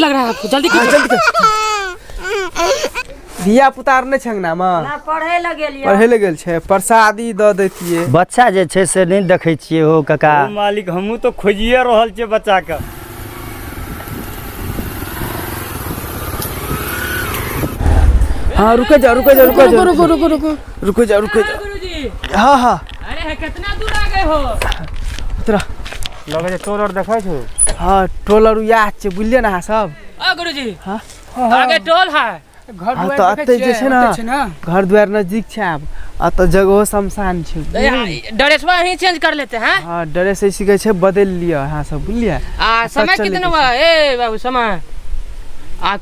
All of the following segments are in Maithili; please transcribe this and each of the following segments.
लग रहा है आपको, जल्दी हाँ, कीजिए। जल्दी कर। धिया पुता आर नहि छै अंगनामे? ना, पढ़े लगेलियै। पढ़ै लए गेल छै। प्रसादी दऽ दैतियै। बच्चा जे छै से नहि देखै छियै हो काका। ओ मालिक, हमहूँ तऽ खोजिए रहल छियै बच्चाके। हाँ, रुके जाओ, रुके जाओ, रुके जाओ। रुको रुको रुको। रुको जाओ, रुको जाओ। गुरुजी। हाँ हाँ। अरे है, कितना दूर आ गए हो? उतरा। लगै छै टोल आर देखै छौ। हाँ, टोल आर इएह छै, बुझलियै ने अहाँ सब? ओ गुरुजी। हाँ? आगे टोल है। घर हाँ, दुआर तऽ देखै एतै जे छियै, छै ने, ओतै छै ने। घर दुआर नजदीक छै। आब एतऽ जगहो शमशान छै। तो यहाँ ड्रेसवा ही चेंज कर लेते हैं। हाँ, ड्रेस ऐसी कहै छै बदलि लिअ अहाँ सब, बुझलियै? आ समय चलै कितना के हुआ ए बाबू? समय आ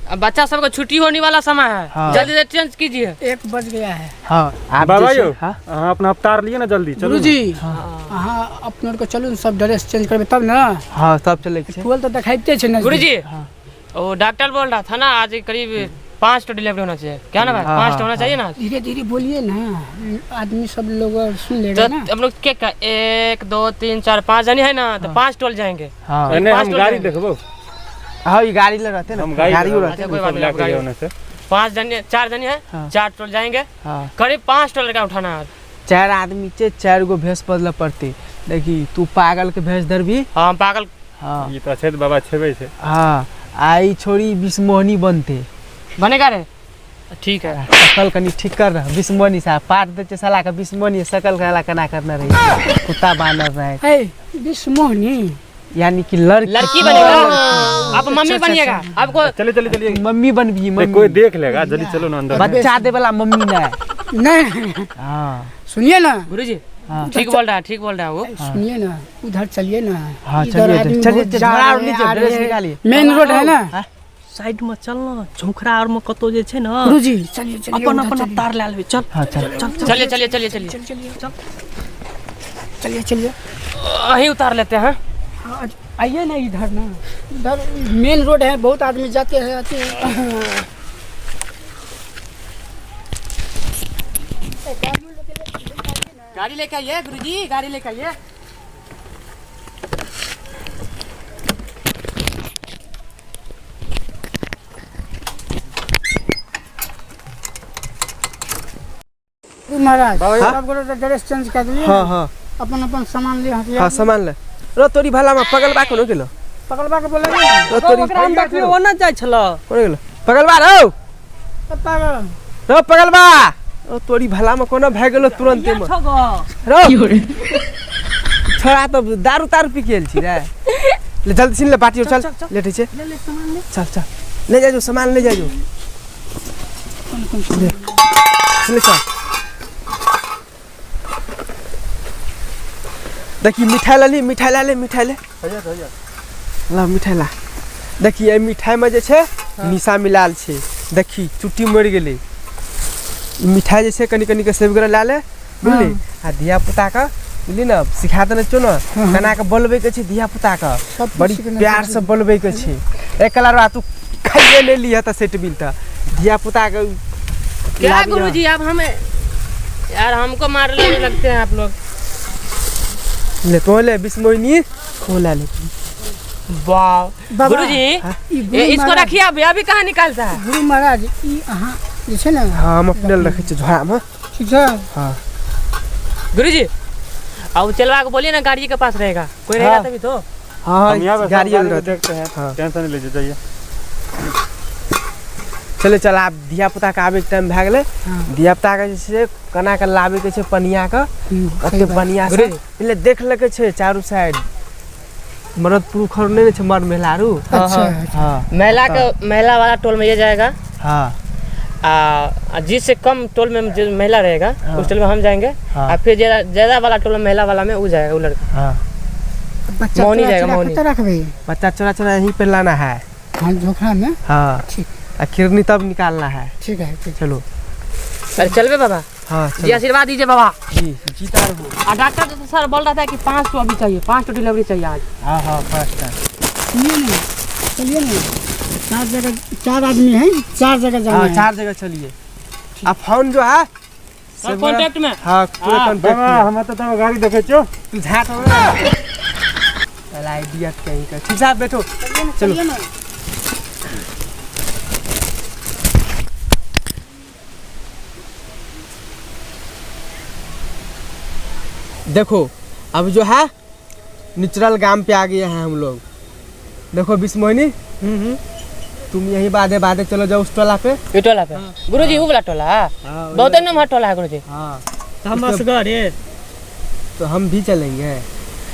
आ बच्चा सबको छुट्टी होने वाला समय है। हाँ। जल्दी से चेंज कीजिए। 1 बज गया है। हाँ, आब बाबा जे छै यौ, हाँ? अहाँ अपना अवतार लिअ ने, जल्दी चलू ने। गुरुजी, अहाँ अपना आरके चलू ने, सब ड्रेस चेंज करबै तब ने। हाँ, तब चलैके छै। टोल तऽ देखाइते छै नजदीक। गुरुजी, वो डॉक्टर बोल रहा था ना, आज करीब 5 टो डिलीवरी होना चाहिए, क्या ना भाई? हाँ, 5 हाँ, टो होना चाहिए ना। धीरे धीरे बोलिए ना, आदमी सब लोग और सुन लेगा तो ना। हम लोग के का 1 2 3 4 5 जनी है ना, तो 5 टोल जाएंगे। हाँ। एने पाँच हम टोल गाड़ी जाएंगे। देखबो। हाँ, ई गाड़ी लग रहते ना। हम गाड़ी गाड़ियो देखबो। रहते। अच्छा, कोई बात सब नहीं, लए आप के गाड़ी। ओने से। 5 जनी, 4 जनी है। हाँ। 4 टोल जाएंगे। हाँ। करीब 5 टोल लड़का उठाना है। 4 आदमी छै, 4 गो भेष बदलऽ पड़तै। देखी, तू पागल के भेष धरबी। हाँ, हम पागल। हाँ। ई तऽ छै तऽ बाबा छेबै छै। हाँ, आ ई छोरी बिस्मोहनी बनतै। बनेगा रे, ठीक है। शकल कनी ठीक कर रहा, बिस्मोहनी साहब पाट दै छै साला के। बिस्मोहनी शकल साला केना करने रही, कुत्ता बानर रहे। ए बिस्मोहनी यानी कि लड़की। लड़की बनेगा आप, मम्मी बनिएगा आपको। चले चले चलिए। मम्मी बनबी। नहीं, मम्मी। कोई देख लेगा, जल्दी चलो ना अंदर। बच्चा दे वाला मम्मी नहीं। नहीं। हाँ। सुनिए ना। गुरुजी। हाँ। ठीक बोल रहा है, ठीक बोल रहा है वो। सुनिए ना, उधर चलिए ना। हाँ, इधर चलिए, आदमी चलिए, बहुत चलिए, जा झोरा रहे हैं, लीजिए, आ ड्रेस रहे हैं। निकालिए। मेन रोड है ना। साइड में चल ना, झोंखरा आर में कतौ जे छै ने। गुरुजी, चलिए चलिए, अपन उधर अपन चलिए। अवतार लए लेबै, चल। हाँ, चल। चल चल। चलिए चलिए चलिए चलिए। चलिए चल। चलिए चलिए। यहीं उतार लेते हैं। हाँ, आइए ना इधर ना, इधर मेन रोड है, बहुत आदमी जाते हैं आते हैं। गाड़ी लेके आइए गुरुजी, गाड़ी लेके आइए। गुरु महाराज, सब गोटे ड्रेस चेंज कर दिए। हाँ हाँ। अपन अपन सामान लिए हथियार। हाँ, सामान ले र। तोरी भला में पगलबा कोनो गेलो? पकड़बा के बोले। र तोरी। ओकरा हम देखलियै, ओना जाइ छल। कोनो गेलो पगलबा रौ? पागल। रौ पगलबा, ओ तोरी भला में कोनो भए गेलो तुरंते में। छौ गो। रौ छोड़ा, तऽ दारू तारू पी गेल छी रे। ले जल्दी सुन ले बाटी, चल, लेट छै। ले ले सामान ले। चल चल, ले जा जो सामान, ले जा जो, ले ले, चल। देखी, मिठाई ला ली, मिठाई ला ले, मिठाई ले ला, मिठाई ला। देखी, एहि मिठाईमे जे छै निशा मिलायल छै। देखी, चुट्टी मरि गेलै। ई मिठाई जे छै कनि कनि के सेब लए ले, बुझली? आ धिया पुताके, बुझली ने, सिखा देने छियौ ने केना के बोलबैके छै धिया पुताके। सब बड़ी सिखने। प्यार से बोलबैके छै। एक कलर तू खाइए नहि लिह तऽ सेट बिल तऽ धिया पुताके क्या? लाबिह। गुरुजी, आप हमें यार, हमको मारने लगते हैं आप लोग। ले तो ले, बिस्मोइनी खोला ले। वाह। बाबा, गुरुजी, ई गुरु ये इसको महाराज- रखिए आप, अभी कहाँ निकालता है? गुरु महाराज, ई अहाँ जे छै ने। हाँ, हम अपने लए रखै छियै झोरामे। ठीक छै। हाँ। गुरुजी, अब चलवा के बोलिए ना, गाड़ी के पास रहेगा कोई रहेगा। हाँ। तभी तो। हाँ। हम यहाँ हाँ, पे गाड़ी सब गाड़ी रहते। देखते हैं। हाँ। टेंशन नहीं लीजिए, जाइए। चले चल, आब धिया पुताके आबैके टाइम भए गेलै। धिया पुताके जे छै केना कऽ लाबैके छै पनिया के, कते बढ़िआँ से पहिले देख लैके छै चारू साइड। मरद पुरुष आर नहि ने छै, मर्द महिला आरू। अच्छा। हाँ। महिला के महिला वाला टोल में ये जाएगा। हाँ। आ आ जिससे कम टोल में जो महिला रहेगा, उस टोल में हम जाएंगे। हाँ। आ फिर ज्यादा ज्यादा वाला टोल में, महिला वाला में वो जाएगा, वो लड़का। हाँ। बच्चा मौनी चोरा जाएगा, चोरा मौनी। कतऽ रखबै? बच्चा चोरा चोरा यहीं पे लाना है। हाँ, झोखरा में। हाँ। ठीक। आ किरनी तब निकालना है। ठीक है, ठीक। चलो। अरे चलबे बाबा। हाँ। जी। चलो। आशीर्वाद दीजिए बाबा। जी, जीता रहो। आ डॉक्टर तो सर बोल रहा था कि 5 टो अभी चाहिए, 5 टो डिलीवरी चाहिए आज। हाँ हाँ, फर्स्ट टाइम। सुनिए ना, चलिए ना, चार जगह, चार आदमी है, चार जगह जाना हाँ। है। चार जगह चलिए। आ फोन जो है सर, कांटेक्ट में। हाँ, पूरा हाँ। कांटेक्ट बाबा, में। हम तऽ तब गाड़ी देखै छियौ। तू झाट हो ना साला, आइडिया कहीं का। ठीक साहब, बैठो, चलो। चलिए ना। देखो अब जो है नेचुरल गांव पे आ गए हैं हम लोग। देखो बिस्मोहिनी, तुम यही बाधे बाधे चलो जाओ उस टोला पे। ये टोला पे गुरुजी, वो वाला टोला बहुत नम्हर टोला है गुरुजी। हाँ तऽ हम असगरे तो हम भी चलेंगे।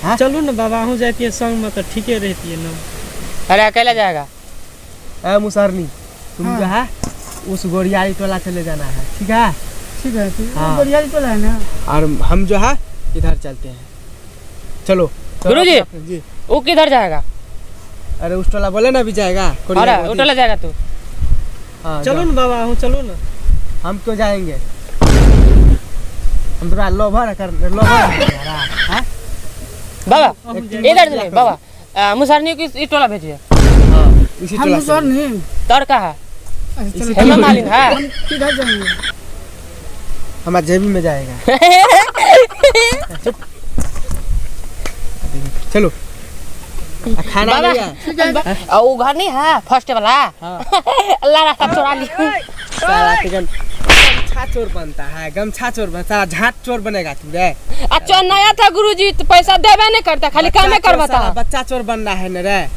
हाँ? चलू ने बाबा, अहूँ जैतियै संगमे तऽ ठीके रहितियै ने। अरे अकेला जाएगा। ए मुसहरनी, तुम जो है उस गोरियारी टोला चले जाना है, ठीक है? ठीक है, ठीक हाँ। है, बढ़िया टोला है ना। और हम जो है इधर चलते हैं। चलो गुरुजी। जी। वो किधर जाएगा? अरे उस टोला बोले ना अभी जाएगा। अरे वो टोला जाएगा तू। हाँ, चलू जाओ। ने बाबा, अहूँ चलू ने। हम क्यों जाएंगे? हम थोड़ा लोभर कर लोभर है हमारा, हाँ? बाबा इधर चले बाबा, मुसहरनी को इस टोला भेजिए। इसी हम टोला सर से। नहीं। तोर का है? अच्छा, चलो, हेमा मालिन है। हम किधर जाएंगे? हमारे जेबी में जाएगा। चुप। चलो खाना बाबा लिया। और वो घर नहीं है फर्स्ट वाला। अल्लाह रास्ता चोरा ली। साला तेगन गमछा चोर बनता है, गमछा चोर बन, साला झाट चोर बनेगा तू रे। अच्छा नया था गुरुजी तो पैसा देवे नहीं करता, खाली बच्चा कामे चोर करवाता। साला, बच्चा चोर बनना है न रे।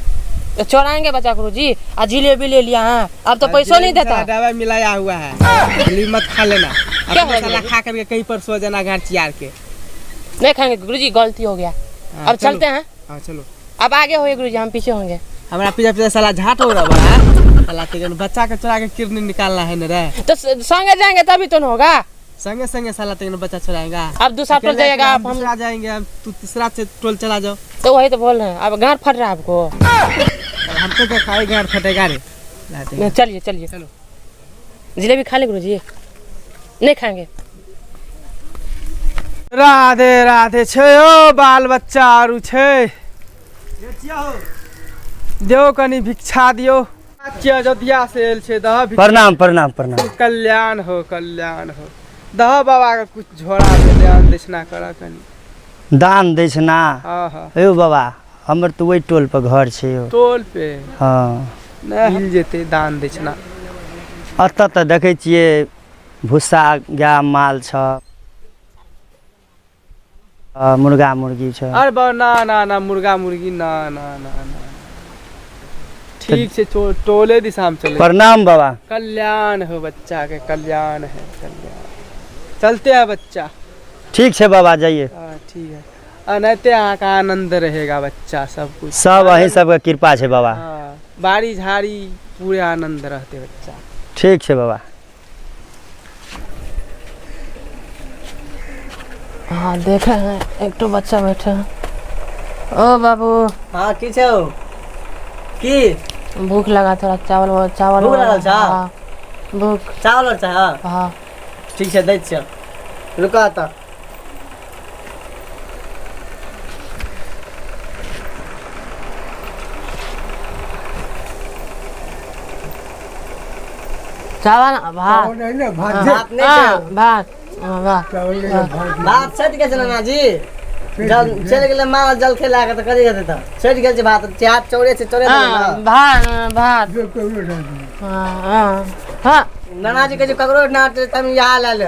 तो चोराएंगे बच्चा गुरुजी, आ जिलेबी ले लिया। हाँ अब तो पैसों नहीं देता। दवाई मिलाया हुआ है, जलेबी मत खा लेना। क्या अपने हुआ साला जलेबी? खा करके कहीं पर सो जाना गांठ चियार के। नहीं खाएंगे गुरुजी, गलती हो गया। हाँ, अब चलो। चलते हैं। हाँ चलो। अब आगे होए गुरुजी, हम पीछे होंगे। हमारा पीछा पीछा साला झाट हो रहा है। साला तेरे बच्चा के चुरा के किरनी निकालना है न रे। तो संगे जाएंगे तभी तो न होगा। संगे संगे साला तेरे बच्चा चुराएगा। अब दूसरा टोल अकेले जाएगा, हम आप हम दूसरा जाएंगे, हम तू तीसरा से टोल चला जाओ। तो वही तो बोल रहे हैं, अब गांठ फट रहा है आपको। हमको क्या खाए गांठ फटेगा रे। लाते हैं। चलिए चलिए चलो। जिलेबी खा ले गुरुजी? नहीं खाएंगे। राधे राधे छे ओ बाल बच्चा आरू छे, दियो कनी भिक्षा दियो। अयोध्या से आयल छे, दह भिक्षा। प्रणाम प्रणाम प्रणाम। कल्याण हो कल्याण हो। दह बाबा के कुछ झोरा में ध्यान दक्षिणा कर कनी। दान दक्षिणा? हाँ हाँ। यौ बाबा, हमर तऽ ओहि टोल पर घर छै यौ। टोल पे? हाँ। नहीं मिल जेतै दान दक्षिणा। एतऽ तऽ देखै छियै भुस्सा गाय माल छ, मुर्गा मुर्गी छ। अरे बा ना ना ना मुर्गा मुर्गी ना ना ना ना। ठीक छै, टोले दिशा में चले। प्रणाम बाबा। कल्याण हो बच्चा के, कल्याण है कल्याण। चलते हैं बच्चा। ठीक छै बाबा, जाइए। हाँ ठीक है। अनैते अहाँ का आनंद रहेगा बच्चा, सब कुछ सब अहीं सबके कृपा छै बाबा। हाँ, बाड़ी झाड़ी पूरे आनंद रहते बच्चा। ठीक छै बाबा। हाँ देखे हैं एक तो बच्चा बैठे हैं। ओ बाबू। हाँ की छौ? की भूख लगा थोड़ा, चावल चावल। भूख लागल छौ? हाँ, भूख। चावल और चाह? हाँ। ठीक छै दै छियौ, रुकऽ तऽ। चावल भात। भात नहि हाँ, छै। भात हाँ, भात। भात सटि गेल छै नानाजी। जल चलि गेलै माल जल खेला के तऽ कथी हेतै, तऽ सटि गेल छै भात। चाह चौरे छै, चौरे देबै हाँ, ने। भात भात। हाँ हाँ हाँ। नानाजी कहै छै ककरो ना तब यहाँ लए ले।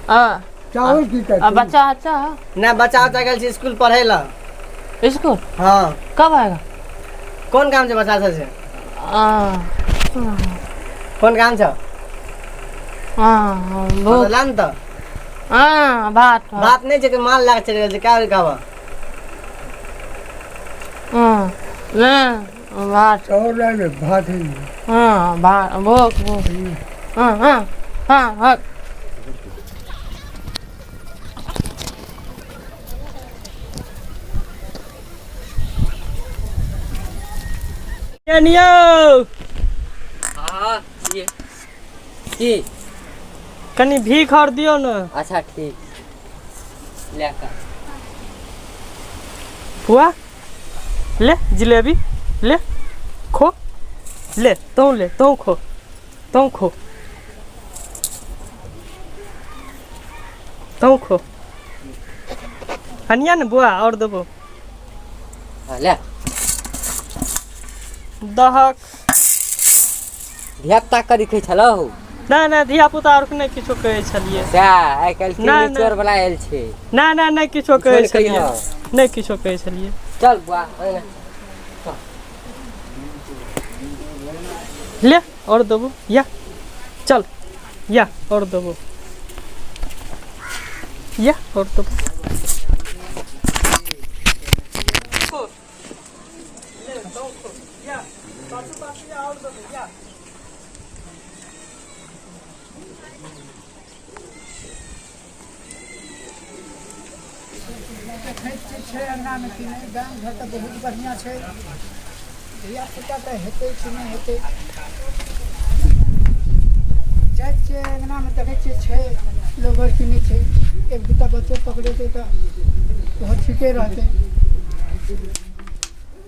हाँ। बच्चा अच्छा है? ना बच्चा उच्चा गेल छै स्कूल पढ़ै लए। स्कूल? हाँ। कब आएगा? कोन काम छै बच्चा सब से? हाँ कोन काम छ? हाँ भूख। ला ने तऽ। हाँ भात भात नहि छै कि माल लए कऽ चलि गेल छै, कए बेर कहबऽ? हाँ नहीं भात। हाँ भात, भूख भूख। हाँ हाँ हाँ हाँ। यौ हाँ ये की कनी भीख और दियौ ने। अच्छा ठीक ले कर। फुआ ले जिलेबी ले, खो ले, तों ले, तों खो, तों खो, तों खो। हनिया ने बुआ और देबो। हाँ, ले दहक। धिया पुता करी कहै छलौ? ना ना, धिया पुता आर नहि किछो कहै छलियै। सएह आइ काल्हि ना, किरनी ना। चोर वाला आयल छै। ना ना, नहि किछो कहै किछो नहि छलियै। कहिहऽ। नहि किछो कहै छलियै। चल बुआ, ओहिना। ले और देबो, या चल, या और देबो, या और देबो। देखै छै अङ्गनामे कि नहि, गाम घर तऽ बहुत बढ़िआँ छै। धिया पुता तऽ हेतै कि नहि हेतै। जाइ छियै अङ्गनामे, देखै छियै छै लोगर कि नहि छै। एक दूटा बच्चो पकड़ेतै तऽ ओहो ठीके रहतै।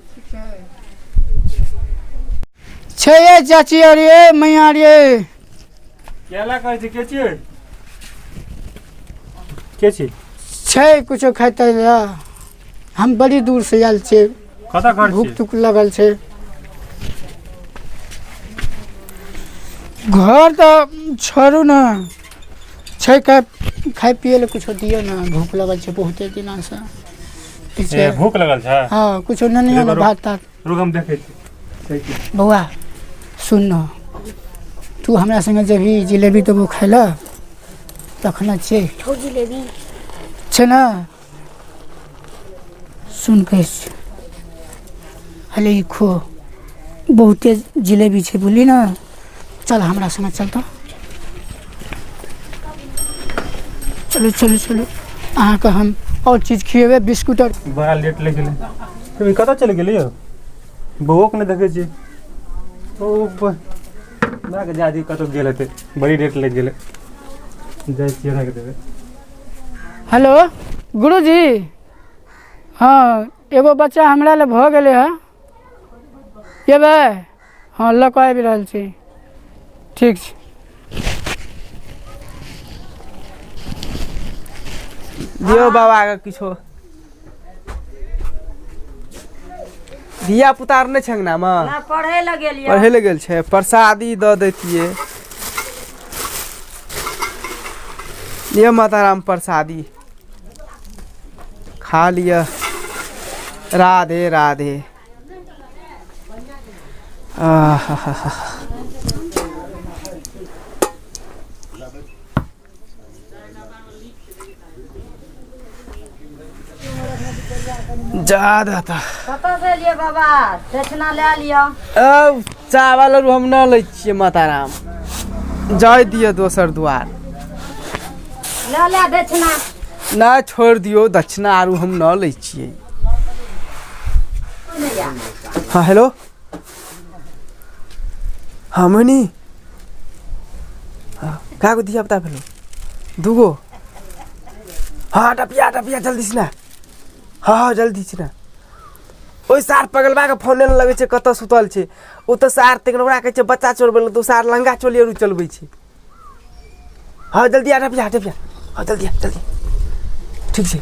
ठीक छै छै ये चाची, अरे मैया रे। केला कहै छै के छियै? के छी? छै कुछो खाइते लए? हम बड़ी दूर से आयल छियै। कतऽ घर भूख छियै? तुख लगल छै। घर तऽ छोड़ू ने, छै खाय खाय पियै लए कुछो दियौ ने, भूख लगल छै बहुते दिनासँ। ठीक छै। ए, भूख लगल छै? हँ, कुछो नहि ने। रुक। भात तात। रुक, हम देखै छी छै की। बौआ सुन न, तू हमरा संगे जेबही, जिलेबी देबो खाय लए, तखन छियै। जिलेबी। छै ने, सुन, कहै छियौ, हले ई खो, बहुते जिलेबी छै, बुझली ने? चल, हमरा संगे चल तऽ। चलू चलू चलू, अहाँके हम आओर चीज खिएबै, बिस्कुट आओर। बड़ा लेट लागि गेलै। ई कतऽ चलि गेलै यौ? बौओके नहि देखै छियै। ओ हमरा जा दी, कतऽ गेल हेतै। बड़ी लेट लागि गेलै। जाइ छियै, राखि देबै। हेलो गुरुजी। हँ, एगो बच्चा हमरा लए भऽ गेलै हँ। एबै? हँ, लऽ कऽ आबि रहल छी। ठीक छै। दियौ बाबाके किछो। धिया पुता आर नहि छै अङ्गनामे? ना, पढ़ै लए गेलियै। पढ़ै लए गेल छै। प्रसादी दऽ दैतियै। लिअ माताराम, प्रसादी खा लिअ। राधे राधे। आहा। ज्यादा तऽ कतऽ से एलियै बाबा? दक्षिणा लए लिअ। अब चावल आर हम न लै छियै माताराम, जाय दिअ दोसर दुआर। लए ले दक्षिणा। नहि, छोड़ि दियौ, दक्षिणा आरू हम न लै छियै। हाँ हेलो, हाँ मोहिनी, हाँ, कए गो धिया पुता भेलौ? दूगो? हाँ, टपिया टपिया, जल्दी से ना। हाँ हाँ, जल्दी से ना। ओहि सार पगलबाके फोने नहि लगै छै, कतऽ सुतल छै ओ तऽ। सार तखन ओकरा कहै छै बच्चा चोरबै लए, तऽ ओ सार लंगा चोली आरू चलबै छै। हाँ, जल्दी आ, टपिया टपिया। हाँ, जल्दी आ, जल्दी। ठीक छै।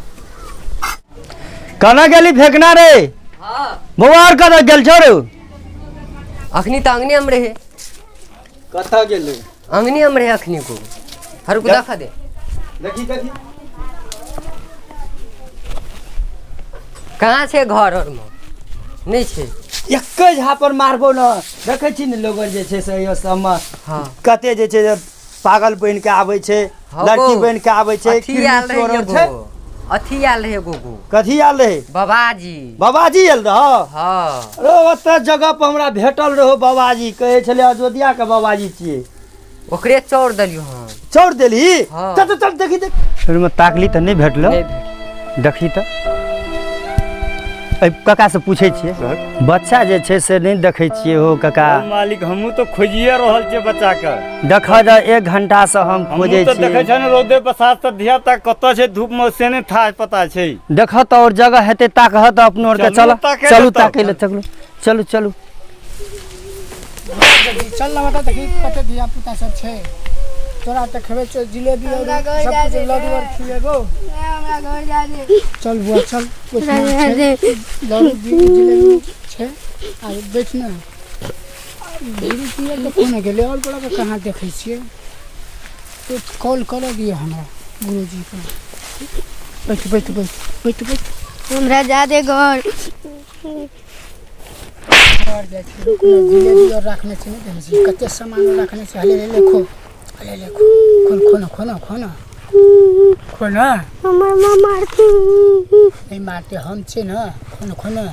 कना गेली फेकना रे? बौआ, और कतऽ गेल छौ रे? अखनी तऽ अंगने हम रहे। कतऽ गेलै? अंगने हम रहे अखनी को। हर को देखा दे। देखी देखी। कहाँ छै? घर और में नहि छै। एके झापर मारबो न। देखै छी ने, लोगन जे छै से यो सबमे कते जे छै से पागल बनि के आबै छै, हँ लड़की गो। बनि के आबै छै। अथी आयल किरनी चोर रहे आर छै। एगो, अथी आयल रहे एगो गो। कथी आयल रहे? बाबाजी। बाबाजी आयल रह? हाँ। अरे, ओतऽ जगह पर हमरा भेटल रहो बाबाजी, कहै छलै अयोध्या के बाबाजी छियै। ओकरे चौर देलियो हम। चौर देली? हाँ। चल चल चल, देखी देख। ओहिमे ताकली तऽ नहि भेटलो। नहि भेटल। देखी तऽ एहि काका से पूछै छियै, बच्चा जे छै से नहि देखै छियै हो काका? ओ मालिक, हमहूँ तऽ खोजिए रहल छियै बच्चाके। देख तऽ, एक घंटा से हम हमहूँ खोजै तऽ देखै छियै। छियै ने, रौदे बसात तऽ धिया पुता कतऽ छै धूपमे से नहि था पता छै। देख तऽ, और जगह हेतै, ताकह तऽ अपनो आरके। चलू चल। ताकै चलू लए तब। ताकै लए, चलू चलू चलू। चल ना, बता देखी कते धिया पुता सब छै। तोरा तऽ खेबै छौ जिलेबी और सब कुछ, लड्डू और खिएबो। चल बुआ, चल। ओहिठमा छै लड्डू, जिलेबी छै। आ बैठ ने। गुरुजी आर तऽ कोना गेलै आओर बड़ा के कहाँ देखै छियै तो कॉल करऽ दिअ हमरा गुरुजीके। बैठ बैठ बैठ बैठ बैठ। हमरा जादे घर घर जाइ छी। रुक ने, जिलेबी आओर राखने छै, नहि देखै छी कते सामान राखने छै। हले ले खो, हले ले खो, खो खो ना, खो ना, खो ना, खो ना। हमर माँ मारती। नहि मारते, हम छियै ने। खो ना, खो ना,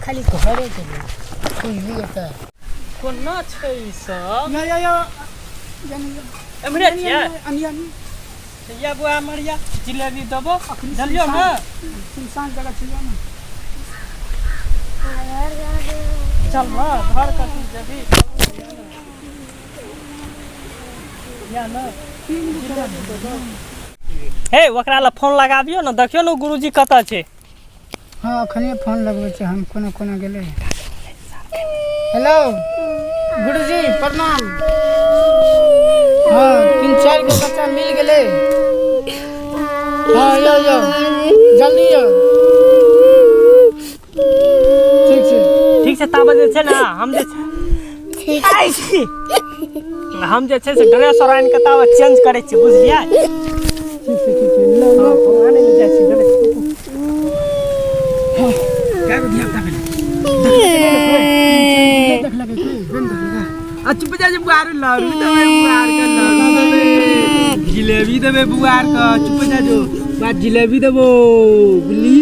खाली घरे गेलै बुझलियै तऽ। कोना छै ई सब? यो यो यो। एम्हरे छियै? अनिया अनिया। या बुआ मरिया, जिलेबी देबो, देलियौ ने? सुनसान जगह छै ने। चल न घर कथी जेबी या न। हे, ओकरा लए फोन लगाबियौ ने, देखियौ ने गुरुजी कतऽ छै। हाँ, अखने फोन लगबै छै हम। कोना कोना गेलै। हेलो गुरुजी, प्रणाम। हाँ, तीन चारि गो बच्चा मिल गेलै। हाँ, यो यो, जल्दी यो। ठीक छै। ठीक छै, ताबे जे छै ने हम जे छै से ड्रेस और आनि कऽ ताबे चेंज करै छी, बुझलियै? ठीक छै, ठीक छै। लो लो। हाँ, आनै लए जाइ छी ड्रेस। देख लगे की? आ चुप जा जे बुआर, लड़ू देबै बुआर के, लड़ू देबै, जिलेबी देबै बुआर के। चुप जा जो बा, जिलेबी देबो बुली।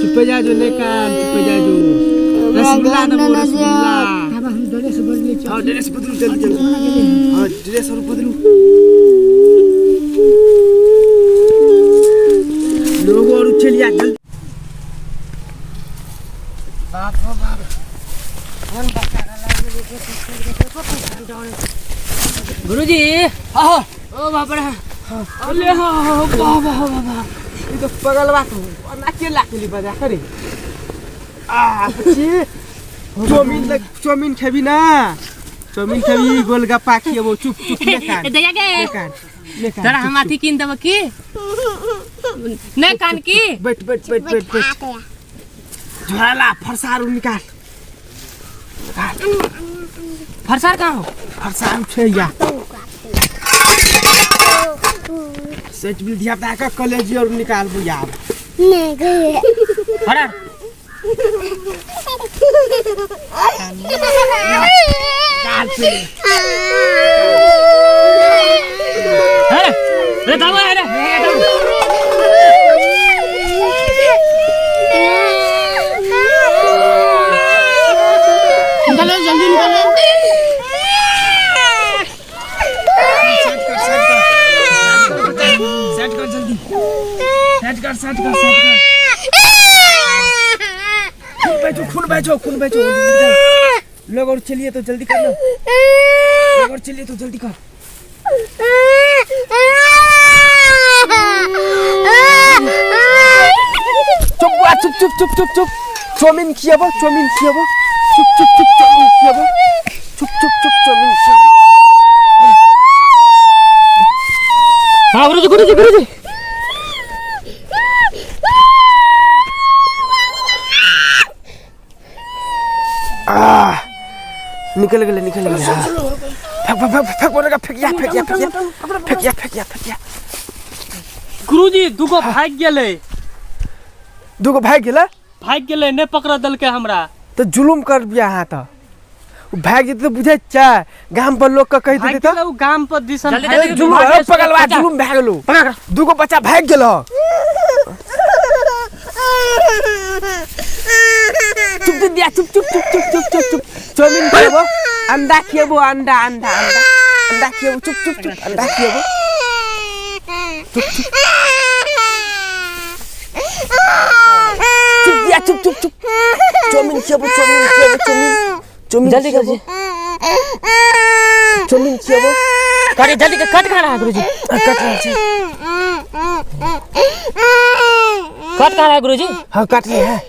चुप जा जो, नहीं कान, चुप जा जो। रसगुल्ला देबो, रसगुल्ला। आब हम ड्रेस बदलै छी। हाँ, ड्रेस बदलू जल्दी जल्दी। कोना गेलै? हाँ, ड्रेस और बदलू। लोगो और चलिया जल्दी। बाप रो बाप, कोन बच्चा के लाग। गुरुजी, हाँ। ओ बाप रे, अरे हाँ, वाह वाह वाह वाह। ई तो पगलवा तो ना के लाकली बजा करे। आ बच्ची, चौमिन लग, चौमिन खेबी ना? चौमिन खेबी, गोलगप्पा खिएबो। चुप चुप, ने कान। दैया के। ने कान, ने कान। तोरा हम अथी कीन देबो की नहीं? कान की। बैठ बैठ बैठ बैठ बैठ। झोला फरसार निकाल। फरसार कहाँ हो? फरसार छै या सेट बिल धिया पुता के कॉलेज और निकालबो यार। नहीं गए। फरार। निकाल पे। अरे अरे, दावा अरे। निकालो, जल्दी निकालो। सेट कर, सेट कर, सेट कर, जल्दी सेट कर, सेट कर, सेट कर। खून बेचो, खून बेचो, खून बेचो। लोग और चलिए तो जल्दी कर लो। लोग और चलिए तो जल्दी कर। चुप बुआ, चुप चुप चुप चुप चुप। चाउमीन खियाबो, चाउमीन खियाबो। चुप चुप चुप, चाउमीन खियाबो। चुप चुप चुप, चाउमीन खियाबो। हाँ गुरुजी, गुरुजी, गुरुजी। आ निकल गेलै, निकल गेलै। फेंक फेंक फेंक, बोलेगा फेंकिया फेंकिया फेंकिया फेंकिया फेंकिया फेंकिया। गुरुजी, दूगो भागि गेलै। दूगो भागि गेलै? भागि गेलै, नहि पकड़ देलकै हमरा। तऽ जुलुम कर बिया अहाँ तऽ ओ भागि जेतै तऽ बुझै छै गाम पर लोग के कहि भागि देतै। गेलै ओ गाम पर दिसन। जल्दी, भागि जल्दी, गेलै। जुलुम भागि पगलवा। बच्चा। जुलुम भए गेलौ, दूगो बच्चा भागि गेल। चुप दिया, चुप चुप चुप चुप चुप चुप चुप। चाउमीन खिएबो, अंडा खिएबो, अंडा अंडा अंडा अंडा खिएबो। चुप चुप चुप, अंडा खिएबो। चुप चुप चुप दिया, चुप चुप चुप। चाउमीन खिएबो, चाउमीन खिएबो, चाउमीन, चाउमीन। जल्दी खिएबो, चाउमीन खिएबो। करे जल्दी के, कट कहाँ रहा है गुरुजी? कट रहल छै। कट कहाँ रहा है गुरुजी? हाँ, काट रहे हैं।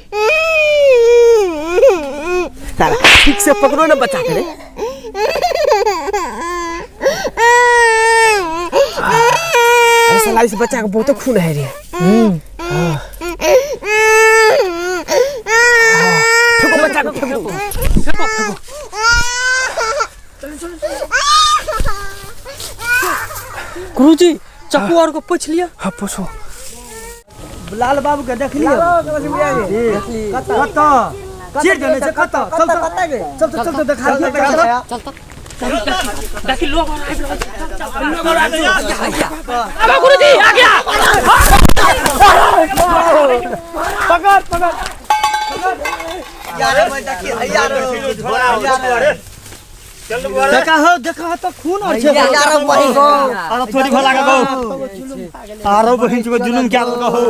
साला ठीक से पकड़ो ना बच्चा के रे। अरे साला, इस बच्चा के बहुत खून है रे। हाँ। फेंको बच्चा को, फेंको, फेंको, फेंको। गुरुजी चक्कू और को पूछ लिया। हाँ पूछो। लाल बाबू के देख लियो कत चीर देने छै कत चल चल चल चल देखा दियो। चल चल देखी लोग और आबि रहल छै। चल लोग और आबि रहल छै। अबे गुरुजी आ गया। पकड़ पकड़ यार मैं देखी यार देखा हो देखा हो तो खून और छै यार वही गो आरो थोड़ी भला के गो आरो बहिन चुको जुलुम क्या कहो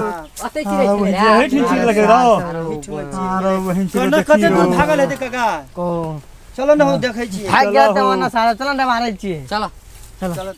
अतै चिरै छलै रे। हे ठीक ठीक लगे रहो आरो बहिन चुको कते देखियो दूर भागल हेतै काका चलो न हो देखै छियै भाग गेल त ओना सारा चल न मारै छियै चलो चलो।